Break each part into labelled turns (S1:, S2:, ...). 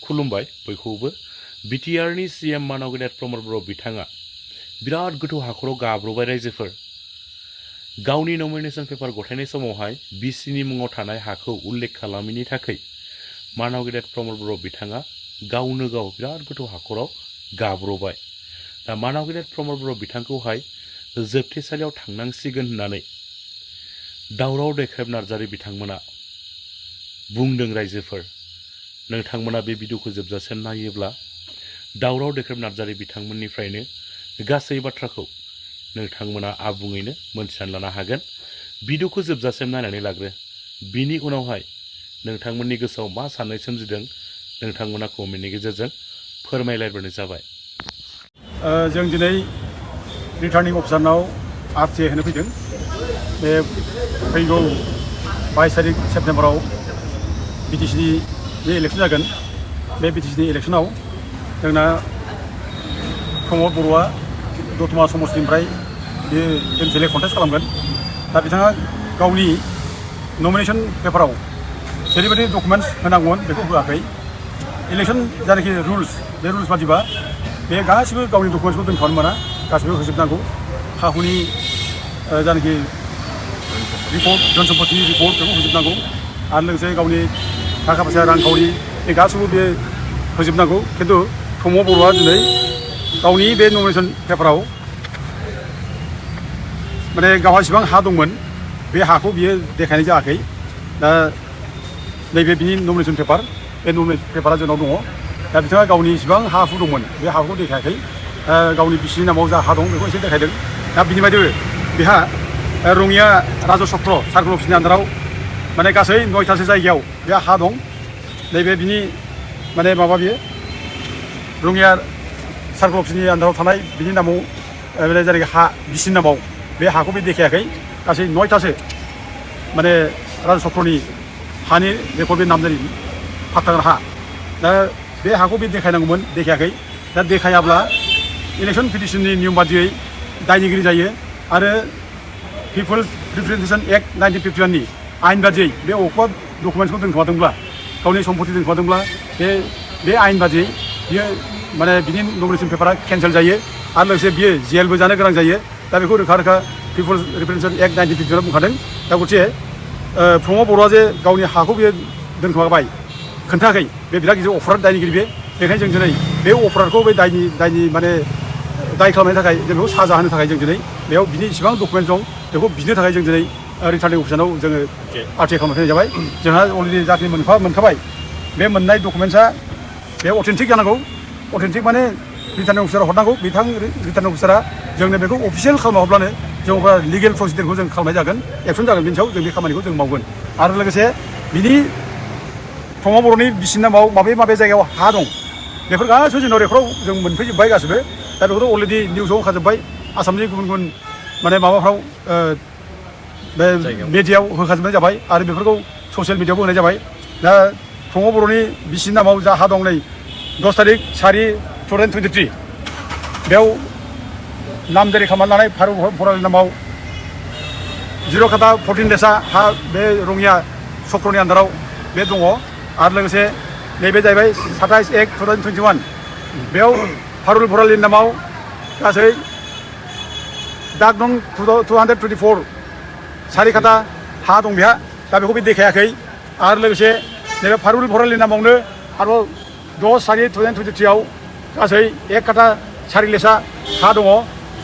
S1: खुलुमबाय बयखौबो बिटिआरनि सीएम मानाव गेदेर प्रमद बर' बिथाङा बिराद गोथौ हाखराव गाब्रबाय रायजोफोर गावनि नमिनेशन पेपार गथायनाय समावहाय बिसिनि मुङाव थानाय हाखौ उल्लेख खालामिनि थाखाय मानाव गेदेर प्रमद बर' बिथाङा गावनो गाव बिराद गोथौ हाखराव गाब्रबाय दा मानाव गेदेर प्रमद बर' बिथांखौहाय जोबथेसालियाव थांनांसिगोन होननानै दावराव दैखायब नार्जारी बिथांमोना बुंदों रायजोफोर नोंथांमोना बे भिडिअखौ जोबजासिम नायोब्ला दावराव दैखायब नार्जारी बिथांमोननिफ्रायनो गासै बाथ्राखौ नोंथांमोना आबुङैनो मोनथिनानै लानो हागोन भिडिअखौ जोबजासिम नायनानै लाग्रो बिनि उनावहाय नोंथांमोननि गोसोआव मा साननाय सोमजिदों नोंथांमोना कमेन्टनि गेजेरजों फोरमायलायबानो जाबाय
S2: जों दिनै रिटार्निं अफिसारनाव आरटिआइ होनो फैदों बे फैगौ 22 तारिख सेप्तेम्बराव बिटिसिनि इलेक्शन जागोन बे बिटिसिनि इलेक्शनाव जोंना प्रमद बर'आ दतमा समस्तिनिफ्राय बे एमसिएलए कन्टेस्ट खालामगोन दा बिथाङा गावनि नमिनेशन पेपाराव जेरैबायदि डकुमेन्ट्स होनांगौमोन बेखौ होआखै इलेक्शन जानाखि रुल्स बे रुल्स बादिबा बे गासिबो गावनि डकुमेन्ट्सखौ दोनखानो मोना गासिबो होजोबनांगौ हा हुनि जानाखि रिपर्ट धन सम्पति रिपर्ट बेखौ होजोबनांगौ आरो लोगोसे गावनि थाखा फैसा रांखावरि बे गासिबो बे होजोबनांगौ खिन्थु प्रमद बर'आ दिनै गावनि बे नमिनेशन पेपाराव माने गावहा जेसेबां हा दंमोन बे हाखौ बियो देखायनाय जायाखै दा नैबे बिनि नमिनेशन पेपार बे नमिनेशन पेपारा जोंनाव दङ दा बिथाङा गावनि जेसेबां हा हु दंमोन बे हाखौ देखायाखै गावनि बिसिनि नामाव जा हा दं बेखौ एसे देखायदों दा बिनि बायदिबो बेहा रङिया राजु चक्र सार्कोल अफिसनि आन्दाराव माने गासै 9थासो जायगायाव बे हा दं नैबे बिनि माने माबा बियो रङिया सार्कोल अफिसनि आन्दाराव थानाय बिनि नामाव माने जायनाखि हा बिसिनि नामाव बे हाखौ बे देखायाखै गासै 9थासो माने राजु चक्रनि हानि रेकर्ड बे नामजारि फाख्रा हा दा बे हाखौ बे देखायनांगौमोन देखायाखै दा देखायाब्ला इलेक्शन पिटिशननि नियम बादियै दायनिगिरि जायो आरो पिपल्स रिप्रेजेन्टेशन एक्ट 1951 नि आयेन बादियै बे अबेबा डकुमेन्ट्सखौ दोनखोमादोंब्ला गावनि सम्पति दोनखोमादोंब्ला बे आयेन बादियै बियो माने बिनि नमिनेशन पेपारा केन्सेल जायो आरो लोगोसे बियो जेलबो जानो गोनां जायो दा बेखौ रोखा रोखा पिपल्स रिप्रेजेन्टेशन एक्ट 1951 बुंखादों दा गथिखे प्रमद बर'आ जे गावनि हाखौ बियो दोनखोमाबाय खोन्थायाखै बे बिराद गिदिर अफराद दायनिगिरि बेखायनो जों दिनै बे अफरादखौ बे दायनि माने दाय खालामनायनि थाखाय जों बेखौ साजा होनो थाखाय जों दिनै बेयाव बिनि जेसेबां डकुमेन्ट दं बेखौ बिनो थाखाय जों दिनै रिटार्निं अफिसाराव जोङो आरटिआइ खालामनाय जाबाय जोंहा अलरेडि जाखिनि मोनखाबाय बे मोननाय डकुमेन्ट्सआ बे अथेन्टिक जानांगौ अथेन्टिक माने रिटार्निं अफिसाराव हरनांगौ बिथां रिटार्निं अफिसारा जोंनो बेखौ अफिसियेल खालामना हरब्लानो जों अब्ला लिगेल प्रसिडियरखौ जों खालामनाय जागोन एक्सन जागोन बेनि सायाव जों बे खामानिखौ जों मावगोन आरो लोगोसे बिनि प्रमद बर'नि बिसिनि नामाव माबे जायगायाव हा दं बेफोर गासैबो जोंनाव रेकर्डआव जों मोनफैजोब्बाय गासिबो दा बेखौथ' अलरेडि निउसाव होखाजोब्बाय आसामनि गुबुन माने माबाफ्राव बे मिडियायाव होखाजोबनाय जाबाय आरो बेफोरखौ ससियेल मिडियायावबो होनाय जाबाय दा प्रमद बर'नि बिसिनि नामाव जा हा दं नै 10 तारिख 4/2023 बेयाव नामजारि खालामनानै लानाय फारु बरालिनि नामाव 0 खाथा 14 देसा हा बे रङिया चक्रनि आन्दाराव बे दङ आरो लोगोसे नैबे जाहैबाय 27/1/2021 बेयाव फारुल बरालिनि नामाव गासै दाग नं 224 4 खाथा हा दं बेहा दा बेखौ बे देखायाखै आरो लोगोसे नैबे फारुल बरालिनि नामावनो आरोबाव 10/4/2023 आव गासै 1 खाथा 4 लेसा हा दङ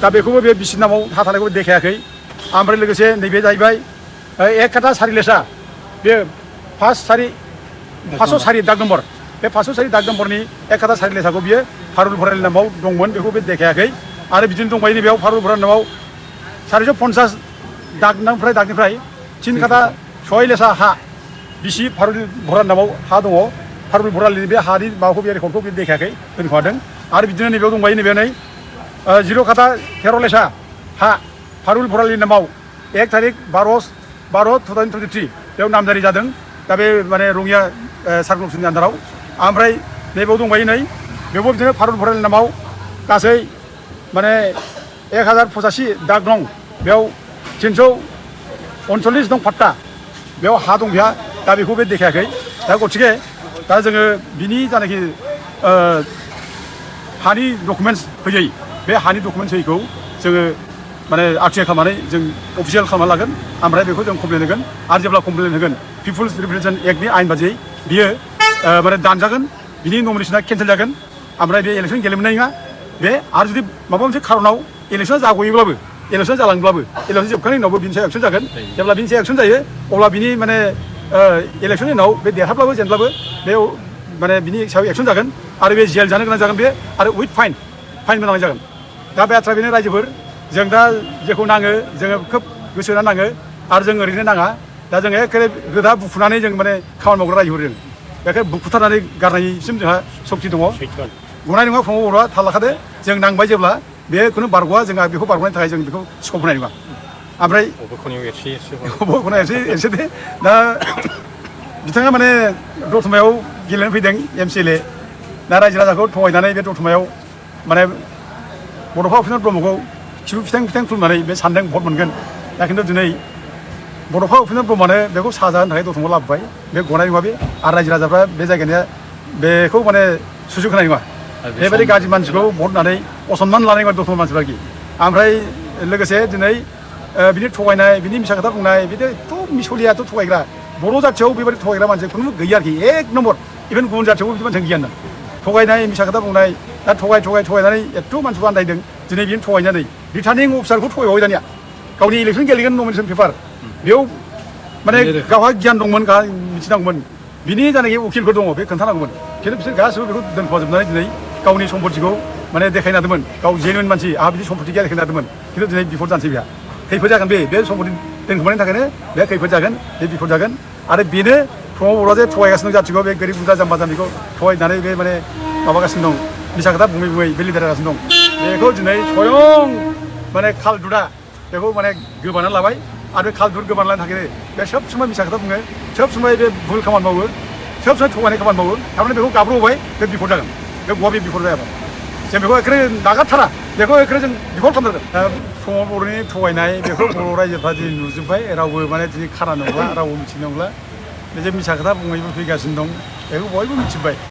S2: दा बेखौबो बे बिसिनि नामाव हा थानायखौबो देखायाखै ओमफ्राय लोगोसे नैबे जाहैबाय 1 खाथा 4 लेसा बे 504 दाग नम्बर बे 504 दाग नम्बरनि 1 खाथा 4 लेसाखौ बियो फारुल बरालिनि नामाव दंमोन बेखौ बे देखायाखै आरो बिदिनो दंबायो नैबेयाव फारुल बरालिनि नामाव 450 दागनिफ्राय 3 खाथा 6 लेसा हा बिसि फारुल बरालिनि नामाव हा दङ फारुल बरालिनि बे हानि माबाखौ बे रेकर्डखौ बे देखायाखै दोनखोमादों आरो बिदिनो नैबेयाव दंबायो नैबे नै 0 खाथा 13 लेसा हा फारुल बरालिनि नामाव 1 तारिख 12/2023 बेयाव नामजारि जादों दा बे माने रङिया सार्कोल अफिसनि आन्दाराव ओमफ्राय नैबेयाव दंबायो नै बेयावबो बिदिनो फारुल बरालिनि नामाव गासै माने 1085 दाग दं बेयाव 339 दं फाट्टा बेयाव हा दं बेहा दा बेखौ बे देखायाखै दा गथिखे दा जोङो बिनि जानाखि हानि डकुमेन्टस होयै बे हानि डकुमेन्टस होयैखौ जोङो माने आर्टिआइ खालामनानै जों अफिसियेल खालामना लागोन ओमफ्राय बेखौ जों कमप्लेन होगोन आरो जेब्ला कमप्लेन होगोन पिपुल्स रिप्रेजेन्टेसन एक्टनि आयेन बादियै बियो माने दानजागोन बिनि नमिनेसना केन्सेल जागोन ओमफ्राय बे इलेक्सन गेलेनो नङा बे आरो जुदि माबा मोनसे खारनाव इलेक्सना जागयोब्लाबो इलेक्सन जालांब्लाबो इलेक्सन जोबखांनायनि उनावबो बिनि सायाव एक्सन जागोन जेब्ला बिनि सायाव एक्सन जायो अब्ला बिनि माने इलेक्सननि उनाव बे देरहाब्लाबो जेनब्लाबो बे माने बिनि सायाव एक्सन जागोन आरो बे जेल जानो गोनां जागोन बे आरो उइथ फाइन होनांनाय जागोन दा बे बाथ्रा बेनो रायजोफोर जों दा जेखौ नाङो जोङो खोब गोसो होनानै नाङो आरो जों ओरैनो नाङा दा जों एखेबारे गोदा बुखुनानै जों माने खामानि मावग्रा रायजोफोर जों बेखौ बुखुथारनानै गारनायसिम जोंहा सक्ति दङ गनाय नङा प्रमद बर'आ थाल लाखादो जों नांबाय जेब्ला बे खुनु बारग'आ जोंहा बेखौ बारग'नायनि थाखाय जों बेखौ स्कप होनाय नङा ओमफ्राय एसे एसे दे दा बिथाङा माने दतमायाव गेलेनो फैदों MCLA दा रायजो राजाखौ थगायनानै बे दतमायाव माने बड'फा उपेन्द्र ब्रह्मखौ खिबु फिथां खुलुमनानै बे सानदों भट मोनगोन दा खिन्थु दिनै बड'फा उपेन्द्र ब्रह्मआनो बेखौ साजा होनो थाखाय दतमायाव लाबोबाय बे गनाय नङा बे आरो रायजो राजाफ्रा बे जायगानिया बेखौ माने सुजुग होनाय नङा बेबायदि गाज्रि मानसिखौ भट होनानै असनमान लानाय नङा दतमा मानसिफ्रा ओमफ्राय लोगोसे दिनै बिनि थगायनाय बिनि मिसा खोथा बुंनाय बिदि एथ' मिसलियाथ' थगायग्रा बर' जाथियाव बेबायदि थगायग्रा मानसि खुनु गैया आरोखि एक नम्बर इभेन गुबुन जाथियावबो बिदि मानसिया गैया थगायनाय मिसा खोथा बुंनाय दा थगायनानै एथ' मानसिखौ आन्दायदों दिनै बिनो थगायनानै रिटार्निं अफिसारखौ थगायबाय दानिया गावनि इलेक्सन गेलेगोन नमिनेसन पेपार बेयाव माने गावहा गियान दंमोन गावहा मिथिनांगौमोन बिनि जानाखि उकिलफोर दङ बे खोन्थानांगौमोन खिन्थु बिसोर गासिबो बेखौ दोनखोमाजोबनानै दिनै गावनि सम्पतिखौ माने देखायनो हादोंमोन गाव जेनुइन मानसि आंहा बिदि सम्पति गैया देखायनो हादोंमोन खिन्थु दिनै बिफद जानोसै बेहा खैफोद जागोन बे सम्पति दोनखोमानायनि थाखायनो बे खैफोद जागोन बे बिफद जागोन आरो बेनो प्रमद बर'आ जे थगायगासिनो दं जाथिखौ बे गोरिब गुन्द्रा जाम्बा जाम्बिखौ थगायनानै बे माने माबागासिनो दं मिसा खोथा बुङै बे लिडार जागासिनो दं बेखौ दिनै स्वयं माने खालदुदा बेखौ माने गोबानानै लाबाय आरो बे खालदुद गोबानानै लानो थाखायनो बे सब समाय मिसा खोथा बुङो सब समाय बे भुल खामानि मावो सब समाय थगायनाय खामानि मावो थारमाने बेखौ गाब्र'होबाय बे बिफद जागोन बे बे बिफद जायाबा जों बेखौ एखेबारे नागारथारा बेखौ एखेबारे जों बिफद खालामथारगोन दा प्रमद बर'नि थगायनाय बेखौ बर' रायजोफ्रा दिनै नुजोब्बाय रावबो माने दिनै खाना नंला रावबो मिथिनो नंला बे जे मिसा खोथा बुंनायबो फैगासिनो दं बेखौ बयबो मिथिबाय